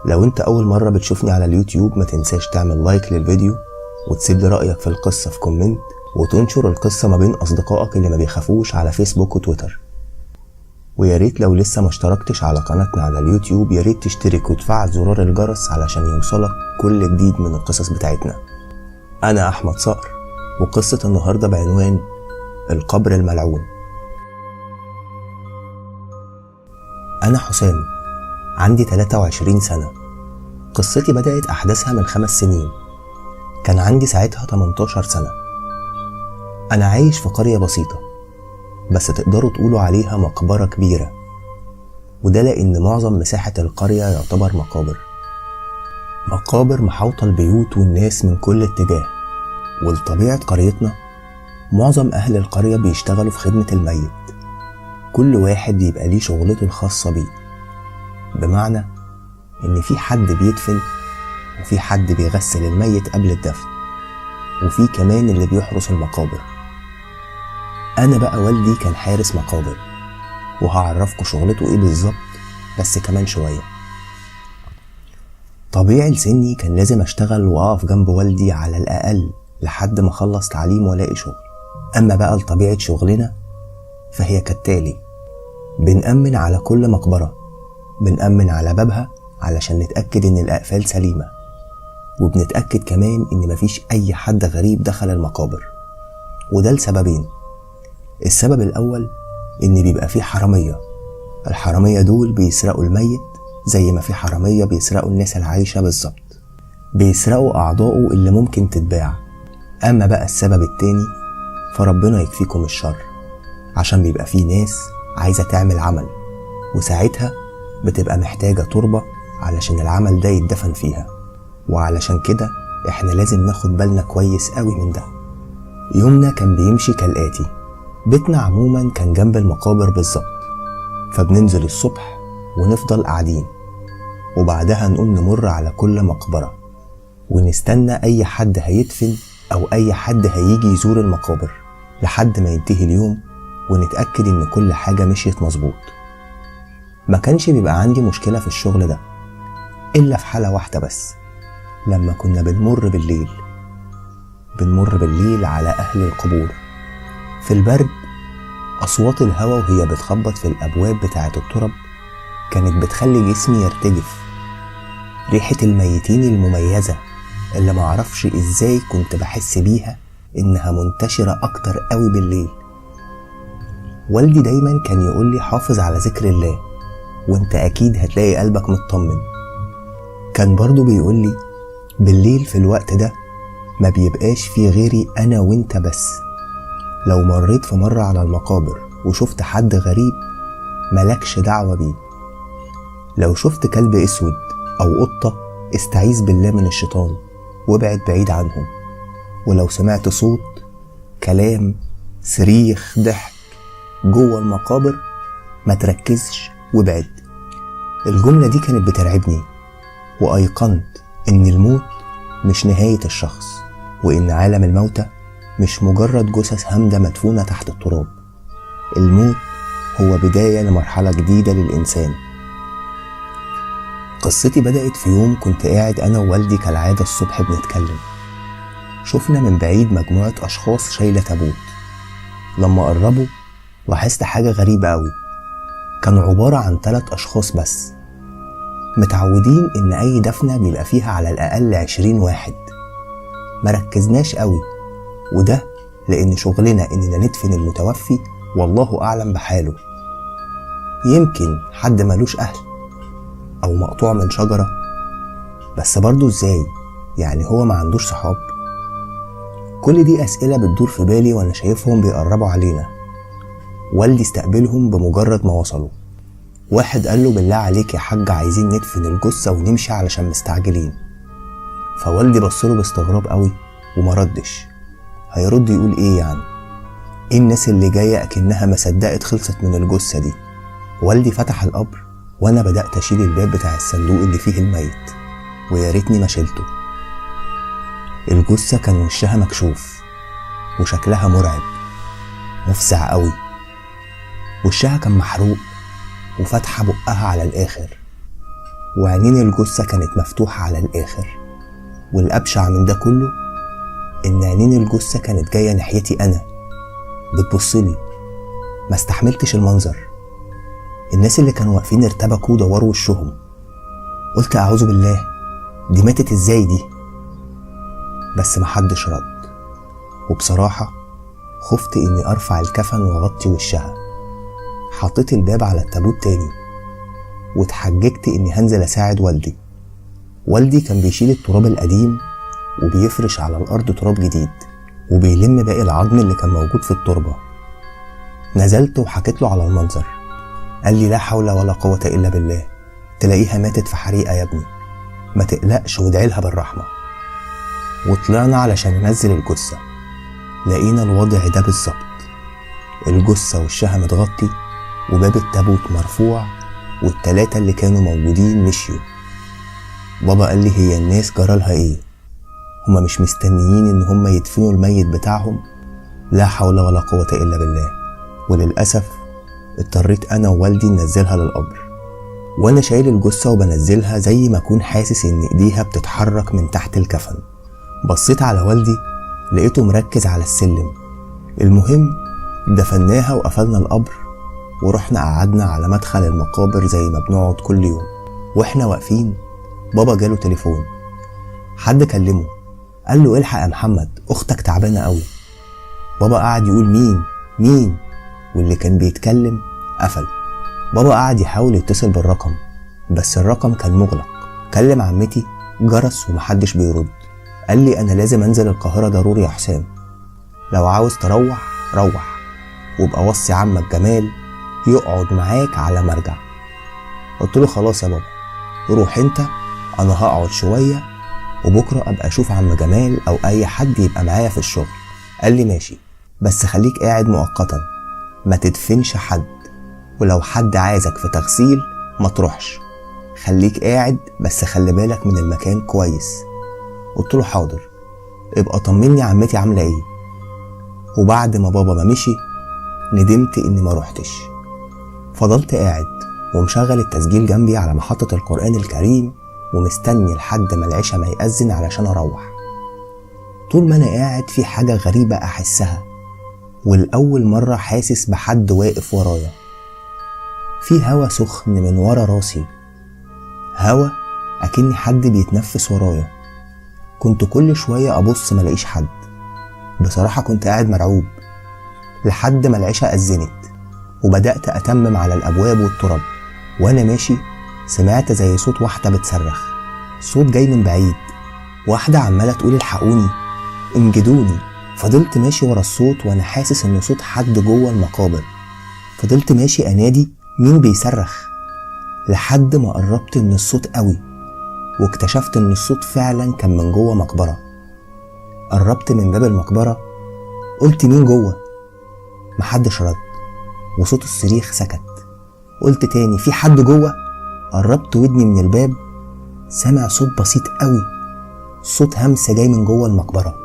لو انت اول مرة بتشوفني على اليوتيوب ما تنساش تعمل like للفيديو وتسيب لي رأيك في القصة في comment، وتنشر القصة ما بين اصدقائك اللي ما بيخافوش على فيسبوك وتويتر. ويا ريت لو لسه ما اشتركتش على قناتنا على اليوتيوب يا ريت تشترك وتفعل زرار الجرس علشان يوصلك كل جديد من القصص بتاعتنا. انا احمد صقر، وقصة النهاردة بعنوان القبر الملعون. انا حسام، عندي 23 سنة. قصتي بدأت أحداثها من 5 سنين، كان عندي ساعتها 18 سنة. أنا عايش في قرية بسيطة، بس تقدروا تقولوا عليها مقبرة كبيرة، وده لأن معظم مساحة القرية يعتبر مقابر. مقابر محاوطة البيوت والناس من كل اتجاه. ولطبيعة قريتنا معظم أهل القرية بيشتغلوا في خدمة الميت، كل واحد بيبقى ليه شغلته الخاصة بيه، بمعنى إن في حد بيدفن، وفي حد بيغسل الميت قبل الدفن، وفي كمان اللي بيحرس المقابر. أنا بقى والدي كان حارس مقابر، وهعرفكوا شغلته إيه بالظبط بس كمان شوية. طبيعي لسني كان لازم أشتغل وأقف جنب والدي على الأقل لحد ما أخلص تعليم وألاقي شغل. أما بقى لطبيعة شغلنا فهي كالتالي: بنأمن على كل مقبرة، بنأمن على بابها علشان نتأكد إن الأقفال سليمة، وبنتأكد كمان إن مفيش أي حد غريب دخل المقابر. وده لسببين. السبب الأول إن بيبقى فيه حرامية، الحرامية دول بيسرقوا الميت زي ما في حرامية بيسرقوا الناس العايشة بالظبط، بيسرقوا أعضائه اللي ممكن تتباع. أما بقى السبب التاني فربنا يكفيكم الشر، عشان بيبقى فيه ناس عايزة تعمل عمل، وساعتها بتبقى محتاجة تربة علشان العمل ده يتدفن فيها، وعلشان كده احنا لازم ناخد بالنا كويس قوي من ده. يومنا كان بيمشي كالآتي: بيتنا عموما كان جنب المقابر بالظبط، فبننزل الصبح ونفضل قاعدين، وبعدها نقوم نمر على كل مقبرة ونستنى أي حد هيدفن أو أي حد هيجي يزور المقابر لحد ما ينتهي اليوم ونتأكد إن كل حاجة مشيت مظبوط. ما كانش بيبقى عندي مشكلة في الشغل ده إلا في حالة واحدة بس، لما كنا بنمر بالليل. بنمر بالليل على أهل القبور في البرد. أصوات الهوا وهي بتخبط في الأبواب بتاعة الترب كانت بتخلي جسمي يرتجف. ريحة الميتين المميزة اللي معرفش إزاي كنت بحس بيها إنها منتشرة أكتر قوي بالليل. والدي دايما كان يقول لي حافظ على ذكر الله وانت أكيد هتلاقي قلبك مطمن. كان برضو بيقول لي بالليل في الوقت ده ما بيبقاش في غيري أنا وانت بس، لو مريت في مرة على المقابر وشفت حد غريب ملكش دعوة بيه، لو شفت كلب أسود أو قطة استعيذ بالله من الشيطان وابعد بعيد عنهم، ولو سمعت صوت كلام صريخ ضحك جوه المقابر ما تركزش وابعد. الجملة دي كانت بترعبني، وأيقنت إن الموت مش نهاية الشخص، وإن عالم الموتى مش مجرد جثث هامدة مدفونة تحت التراب. الموت هو بداية لمرحلة جديدة للإنسان. قصتي بدأت في يوم كنت قاعد أنا ووالدي كالعادة الصبح بنتكلم. شفنا من بعيد مجموعة أشخاص شايلة تابوت. لما قربوا لاحظت حاجة غريبة أوي، كانوا عبارة عن 3 أشخاص بس. متعودين إن أي دفنة بيبقى فيها على الأقل 20 واحد. مركزناش أوي، وده لأن شغلنا إننا ندفن المتوفي والله أعلم بحاله، يمكن حد ملوش أهل أو مقطوع من شجرة، بس برضه إزاي يعني هو ما عندوش صحاب؟ كل دي أسئلة بتدور في بالي وأنا شايفهم بيقربوا علينا. والدي استقبلهم بمجرد ما وصلوا. واحد قال له بالله عليك يا حاج عايزين ندفن الجثة ونمشي علشان مستعجلين. فوالدي بصله باستغراب قوي وما ردش. هيرد يقول ايه يعني؟ ايه الناس اللي جاية اكنها ما صدقت خلصت من الجثة دي؟ والدي فتح القبر وانا بدأت اشيل الباب بتاع الصندوق اللي فيه الميت، ويا ريتني ما شيلته. الجثة كان وشها مكشوف وشكلها مرعب مفزع قوي، وشها كان محروق وفاتحة بقها على الآخر. وعينين الجثة كانت مفتوحة على الآخر. والأبشع من ده كله إن عينين الجثة كانت جاية ناحيتي أنا، بتبصلي. ما استحملتش المنظر. الناس اللي كانوا واقفين ارتبكوا ودوروا وشهم. قلت أعوذ بالله، دي ماتت إزاي دي؟ بس محدش رد. وبصراحة خفت إني أرفع الكفن وأغطي وشها. حطيت الباب على التابوت تاني واتحججت إني هنزل أساعد والدي. والدي كان بيشيل التراب القديم وبيفرش على الأرض تراب جديد وبيلم باقي العظم اللي كان موجود في التربة. نزلت وحكيت له على المنظر. قال لي لا حول ولا قوة إلا بالله، تلاقيها ماتت في حريقة يا ابني، ما تقلقش وادعي لها بالرحمة. وطلعنا علشان ننزل الجثة. لقينا الوضع ده بالظبط، الجثة وشها متغطي وباب التابوت مرفوع، والتلاتة اللي كانوا موجودين مشيوا. بابا قال لي هي الناس جرالها ايه؟ هما مش مستنيين ان هما يدفنوا الميت بتاعهم؟ لا حول ولا قوة الا بالله. وللأسف اضطريت انا ووالدي ننزلها للقبر. وانا شايل الجثة وبنزلها زي ما اكون حاسس ان ايديها بتتحرك من تحت الكفن. بصيت على والدي لقيته مركز على السلم. المهم دفناها وقفلنا القبر ورحنا قعدنا على مدخل المقابر زي ما بنقعد كل يوم. واحنا واقفين بابا جاله تليفون، حد كلمه قال له الحق يا محمد اختك تعبانه قوي. بابا قعد يقول مين مين، واللي كان بيتكلم قفل. بابا قعد يحاول يتصل بالرقم بس الرقم كان مغلق. كلم عمتي جرس ومحدش بيرد. قال لي انا لازم انزل القاهره ضروري يا حسام، لو عاوز تروح روح، وابقى وصي عمك جمال يقعد معاك على ما ارجع. قلت له خلاص يا بابا روح انت، انا هقعد شويه وبكره ابقى اشوف عم جمال او اي حد يبقى معايا في الشغل. قال لي ماشي بس خليك قاعد مؤقتا، ما تدفنش حد، ولو حد عايزك في تغسيل ما تروحش، خليك قاعد بس خلي بالك من المكان كويس. قلت له حاضر، ابقى طمني عمتي عامله ايه. وبعد ما بابا ما مشي ندمت اني ما روحتش. فضلت قاعد ومشغل التسجيل جنبي على محطة القرآن الكريم ومستني لحد ما العشاء ما يأذن علشان اروح. طول ما انا قاعد في حاجة غريبة احسها، والأول مرة حاسس بحد واقف ورايا. في هوا سخن من ورا راسي، هوا أكني حد بيتنفس ورايا. كنت كل شوية أبص ملاقيش حد. بصراحة كنت قاعد مرعوب لحد ما العشاء أذنت وبدأت أتمم على الأبواب والتراب. وأنا ماشي سمعت زي صوت واحدة بتصرخ، صوت جاي من بعيد، واحدة عمالة تقول الحقوني انجدوني. فضلت ماشي ورا الصوت وأنا حاسس إن صوت حد جوه المقابر. فضلت ماشي أنادي مين بيصرخ لحد ما قربت من الصوت قوي، واكتشفت إن الصوت فعلا كان من جوه مقبرة. قربت من باب المقبرة قلت مين جوه؟ محدش رد وصوت الصريخ سكت. قلت تاني في حد جوه؟ قربت ودني من الباب سامع صوت بسيط قوي، صوت همسة جاي من جوه المقبرة.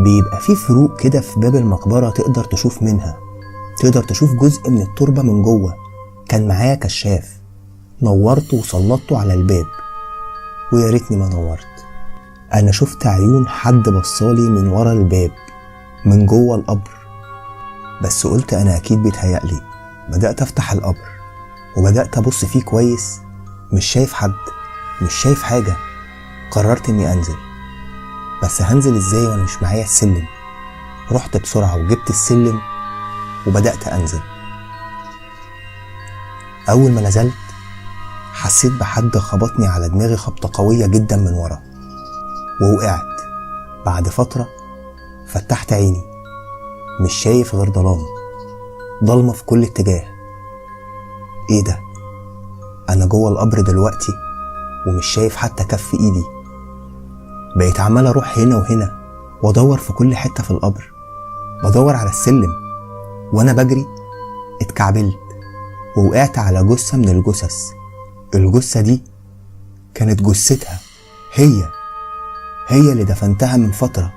بيبقى في فروق كده في باب المقبرة تقدر تشوف منها، تقدر تشوف جزء من التربة من جوه. كان معايا كشاف، نورته وسلطته على الباب، ويا ريتني ما نورت. انا شفت عيون حد بصالي من ورا الباب من جوه القبر، بس قلت انا اكيد بيتهيألي. بدأت افتح القبر وبدأت ابص فيه كويس، مش شايف حد، مش شايف حاجة. قررت اني انزل، بس هنزل ازاي وانا مش معايا السلم؟ رحت بسرعة وجبت السلم وبدأت انزل. اول ما نزلت حسيت بحد خبطني على دماغي خبطة قوية جدا من ورا ووقعت. بعد فترة فتحت عيني، مش شايف غير ظلام، ضلمة في كل اتجاه. ايه ده؟ انا جوه القبر دلوقتي ومش شايف حتى كف ايدي. بقيت عمال اروح هنا وهنا وادور في كل حتة في القبر، بدور على السلم. وانا بجري اتكعبلت ووقعت على جثة من الجثث. الجثة دي كانت جثتها هي اللي دفنتها من فترة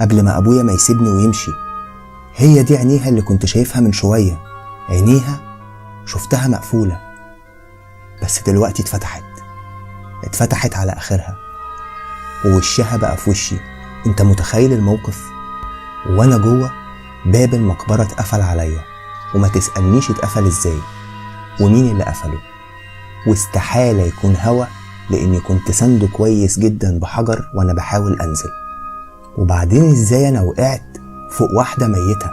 قبل ما أبويا ما يسيبني ويمشي. هي دي عينيها اللي كنت شايفها من شوية، عينيها شفتها مقفولة بس دلوقتي اتفتحت. اتفتحت على آخرها ووشها بقى في وشي. انت متخيل الموقف؟ وانا جوه باب المقبرة اتقفل عليا، وما تسألنيش اتقفل ازاي ومين اللي قفله، واستحالة يكون هوا لاني كنت سنده كويس جدا بحجر وانا بحاول انزل. وبعدين ازاي انا وقعت فوق واحدة ميتة،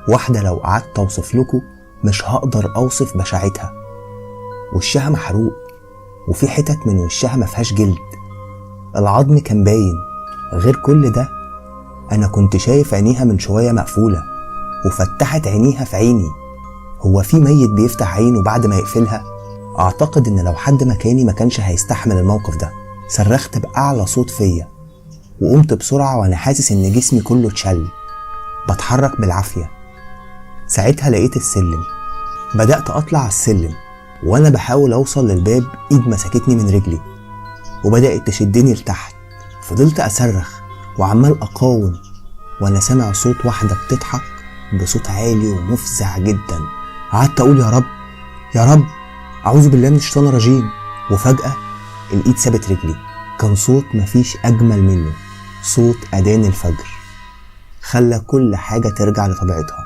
واحدة لو قعدت اوصف لكم مش هقدر اوصف بشاعتها. وشها محروق وفي حتت من وشها ما فيهاش جلد، العظم كان باين. غير كل ده انا كنت شايف عينيها من شوية مقفولة وفتحت عينيها في عيني. هو في ميت بيفتح عينه بعد ما يقفلها؟ اعتقد ان لو حد مكاني ما كانش هيستحمل الموقف ده. صرخت باعلى صوت فيا وقمت بسرعة وانا حاسس ان جسمي كله اتشل، بتحرك بالعافية. ساعتها لقيت السلم، بدأت اطلع على السلم وانا بحاول اوصل للباب. ايد مسكتني من رجلي وبدأت تشدني لتحت. فضلت اصرخ وعمال اقاوم وانا سامع صوت واحدة بتضحك بصوت عالي ومفزع جدا. قعدت اقول يا رب يا رب، اعوذ بالله من الشيطان الرجيم. وفجأة الايد سابت رجلي. كان صوت مفيش اجمل منه، صوت اذان الفجر، خلى كل حاجة ترجع لطبيعتها.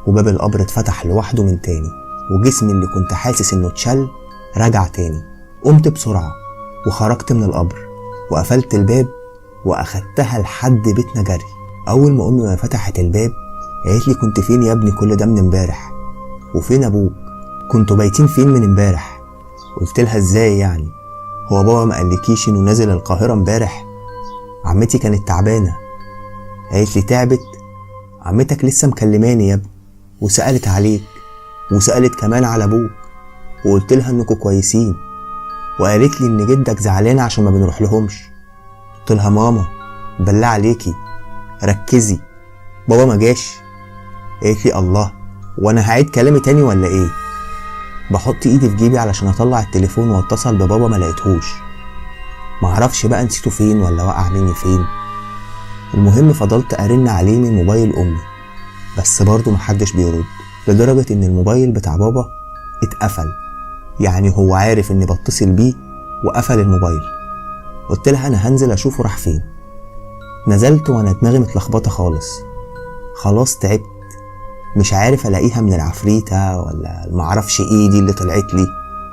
وباب القبر اتفتح لوحده من تاني، وجسمي اللي كنت حاسس انه اتشل رجع تاني. قمت بسرعة وخرجت من القبر وقفلت الباب واخدتها لحد بيتنا جري. اول ما امي ما فتحت الباب قالت لي كنت فين يا ابني كل ده من امبارح؟ وفين ابوك؟ كنتوا بايتين فين من امبارح؟ قلت لها ازاي يعني؟ هو بابا ما قالكيش انه نازل القاهرة امبارح؟ عمتي كانت تعبانة. قالت لي تعبت؟ عمتك لسه مكلماني يا ابني وسألت عليك وسألت كمان على ابوك، وقلت لها انكم كويسين، وقالت لي ان جدك زعلان عشان ما بنروح لهمش. قلت لها ماما بالله عليكي ركزي، بابا ما جاش. قالت لي الله، وانا هعيد كلامي تاني ولا ايه؟ بحط ايدي في جيبي علشان اطلع التليفون واتصل ببابا، ما لقيتهوش. معرفش بقى نسيته فين ولا وقع مني فين. المهم فضلت ارن عليه من موبايل امي، بس برضه محدش بيرد، لدرجة ان الموبايل بتاع بابا اتقفل. يعني هو عارف اني بتصل بيه وقفل الموبايل. قلت لها انا هنزل اشوفه راح فين. نزلت وانا دماغي متلخبطه خالص، خلاص تعبت، مش عارف الاقيها من العفريته ولا معرفش ايه دي اللي طلعت لي،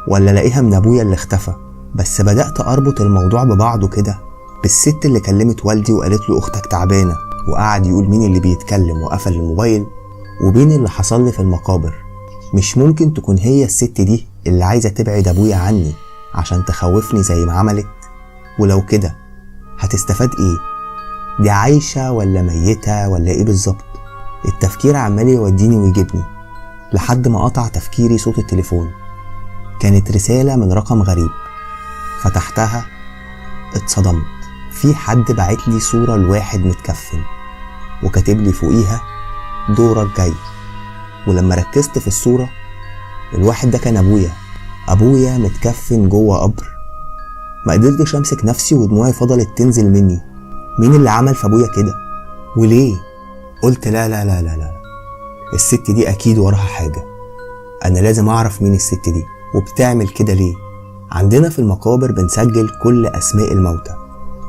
ولا الاقيها من ابويا اللي اختفى. بس بدأت اربط الموضوع ببعضه كده، بالست اللي كلمت والدي وقالت له اختك تعبانه، وقعد يقول مين اللي بيتكلم وقفل الموبايل، وبين اللي حصل لي في المقابر. مش ممكن تكون هي الست دي اللي عايزه تبعد ابويا عني عشان تخوفني زي ما عملت؟ ولو كده هتستفاد ايه؟ دي عايشه ولا ميته ولا ايه بالظبط؟ التفكير عمال يوديني ويجيبني، لحد ما قطع تفكيري صوت التليفون. كانت رسالة من رقم غريب، فتحتها اتصدمت. في حد بعت لي صورة لواحد متكفن وكاتب لي فوقيها دورك جاي. ولما ركزت في الصورة الواحد ده كان ابويا، ابويا متكفن جوه قبر. ما قدرتش امسك نفسي ودموعي فضلت تنزل مني. مين اللي عمل في ابويا كده وليه؟ قلت لا لا لا لا لا، الست دي اكيد وراها حاجة، انا لازم اعرف مين الست دي وبتعمل كده ليه. عندنا في المقابر بنسجل كل اسماء الموتى،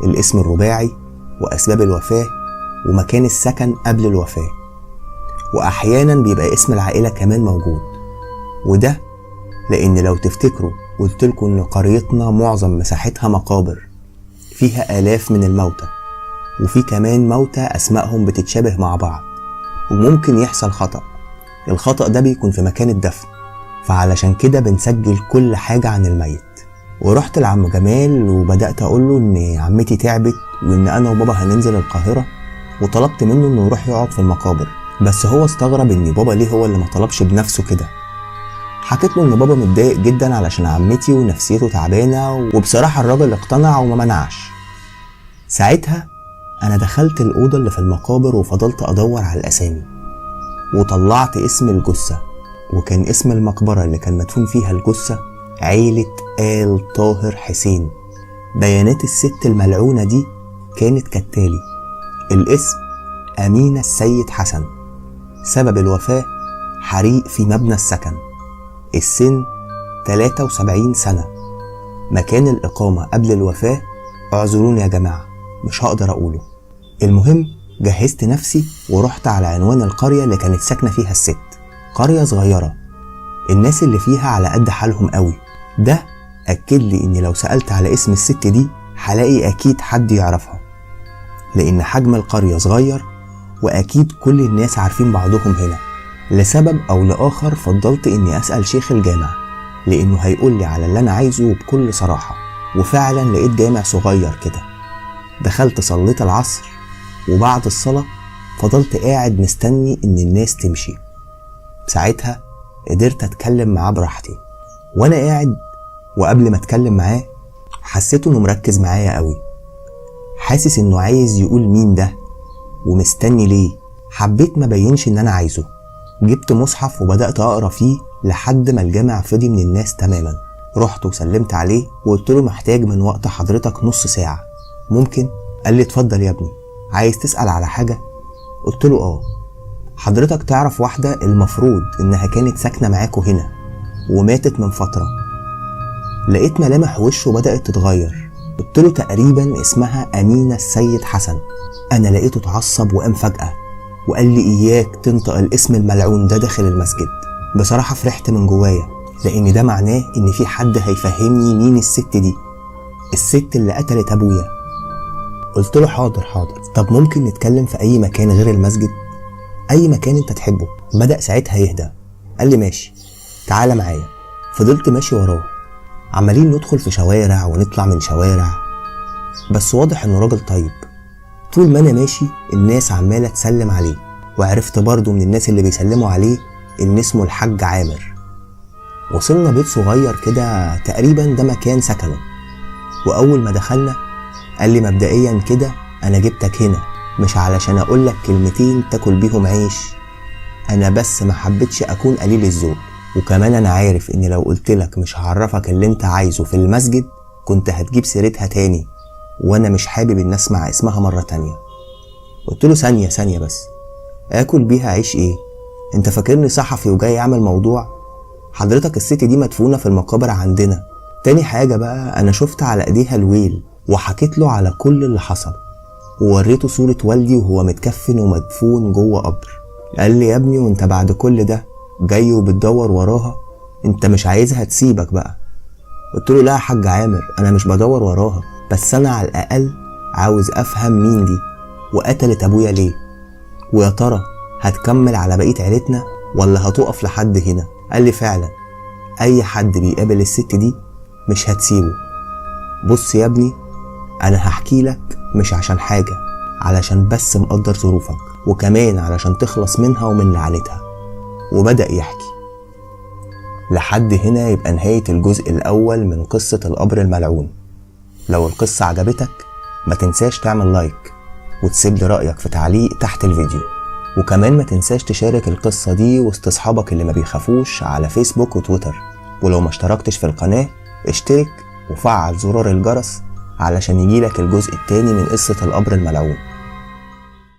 الاسم الرباعي واسباب الوفاة ومكان السكن قبل الوفاة، واحيانا بيبقى اسم العائلة كمان موجود. وده لان لو تفتكروا قلتلكوا ان قريتنا معظم مساحتها مقابر فيها الاف من الموتى، وفي كمان موتى اسمائهم بتتشابه مع بعض، وممكن يحصل خطأ. الخطأ ده بيكون في مكان الدفن، فعلشان كده بنسجل كل حاجة عن الميت. ورحت لعم جمال وبدأت أقوله إن عمتي تعبت وإن أنا وبابا هننزل القاهرة، وطلبت منه إنه يروح يقعد في المقابر. بس هو استغرب إن بابا ليه هو اللي ما طلبش بنفسه كده. حكيت له إن بابا متضايق جدا علشان عمتي ونفسيته تعبانة، وبصراحة الراجل اقتنع وما منعش. ساعتها أنا دخلت الأوضة اللي في المقابر وفضلت أدور على الأسامي، وطلعت اسم الجثة، وكان اسم المقبرة اللي كان مدفون فيها الجثة عيلة آل طاهر حسين. بيانات الست الملعونة دي كانت كالتالي: الاسم أمينة السيد حسن، سبب الوفاة حريق في مبنى السكن، السن 73 سنة، مكان الإقامة قبل الوفاة اعذروني يا جماعة مش هقدر أقوله. المهم جهزت نفسي ورحت على عنوان القرية اللي كانت ساكنة فيها الست. قرية صغيرة، الناس اللي فيها على قد حالهم قوي. ده أكد لي إني لو سألت على اسم الست دي هلاقي أكيد حد يعرفها، لأن حجم القرية صغير وأكيد كل الناس عارفين بعضهم هنا. لسبب أو لآخر فضلت إني أسأل شيخ الجامع، لأنه هيقول لي على اللي أنا عايزه بكل صراحة. وفعلا لقيت جامع صغير كده، دخلت صليت العصر، وبعد الصلاة فضلت قاعد مستني إن الناس تمشي. ساعتها قدرت أتكلم معاه براحتي. وأنا قاعد وقبل ما أتكلم معاه حسيت إنه مركز معايا قوي، حاسس إنه عايز يقول مين ده ومستني ليه. حبيت ما بينش إن أنا عايزه. جبت مصحف وبدأت أقرأ فيه لحد ما الجامع فضي من الناس تماما. رحت وسلمت عليه وقلت له محتاج من وقت حضرتك نص ساعة ممكن؟ قال لي اتفضل يا ابني، عايز تسأل على حاجة؟ قلت له اه. حضرتك تعرف واحدة المفروض انها كانت ساكنة معاكو هنا وماتت من فترة؟ لقيت ملامح وشه بدأت تتغير. قلت له تقريبا اسمها أمينة السيد حسن. أنا لقيته اتعصب وقام فجأة وقال لي إياك تنطق الاسم الملعون ده داخل المسجد. بصراحة فرحت من جوايا، لأن ده معناه إن في حد هيفهمني مين الست دي، الست اللي قتلت أبويا. قلت له حاضر حاضر، طب ممكن نتكلم في أي مكان غير المسجد؟ أي مكان أنت تحبه. بدأ ساعتها يهدى، قال لي ماشي تعالى معايا. فضلت ماشي وراه، عمالين ندخل في شوارع ونطلع من شوارع، بس واضح إنه راجل طيب. طول ما أنا ماشي الناس عمالة تسلم عليه، وعرفت برضه من الناس اللي بيسلموا عليه إن اسمه الحاج عامر. وصلنا بيت صغير كده، تقريبا ده مكان سكنه. وأول ما دخلنا قال لي مبدئيا كده أنا جبتك هنا مش علشان أقولك كلمتين تاكل بيهم عيش، أنا بس ما حبيتش أكون قليل الذوق، وكمان أنا عارف إن لو قلتلك مش هعرفك اللي أنت عايزه في المسجد كنت هتجيب سيرتها تاني، وأنا مش حابب إن أسمع اسمها مرة تانية. قلت له ثانية ثانية بس، آكل بيها عيش إيه؟ أنت فاكرني صحفي وجاي أعمل موضوع؟ حضرتك الست دي مدفونة في المقابر عندنا. تاني حاجة بقى، أنا شفت على إيديها الويل، وحكيت له على كل اللي حصل، ووريته صورة والدي وهو متكفن ومدفون جوه قبر. قال لي يا ابني وانت بعد كل ده جاي وبتدور وراها، انت مش عايزها تسيبك بقى؟ قلت له لا يا حاج عامر، انا مش بدور وراها، بس انا على الاقل عاوز افهم مين دي وقتلت ابويا ليه، ويا ترى هتكمل على بقية عيلتنا ولا هتقف لحد هنا؟ قال لي فعلا اي حد بيقابل الست دي مش هتسيبه. بص يا ابني، انا هحكي لك مش عشان حاجة، علشان بس مقدر ظروفك، وكمان علشان تخلص منها ومن لعنتها. وبدأ يحكي. لحد هنا يبقى نهاية الجزء الأول من قصة القبر الملعون. لو القصة عجبتك ما تنساش تعمل لايك وتسيب لي رأيك في تعليق تحت الفيديو، وكمان ما تنساش تشارك القصة دي وسط أصحابك اللي ما بيخافوش على فيسبوك وتويتر. ولو ما اشتركتش في القناة اشترك وفعل زرار الجرس علشان يجيلك الجزء التاني من قصة القبر الملعون.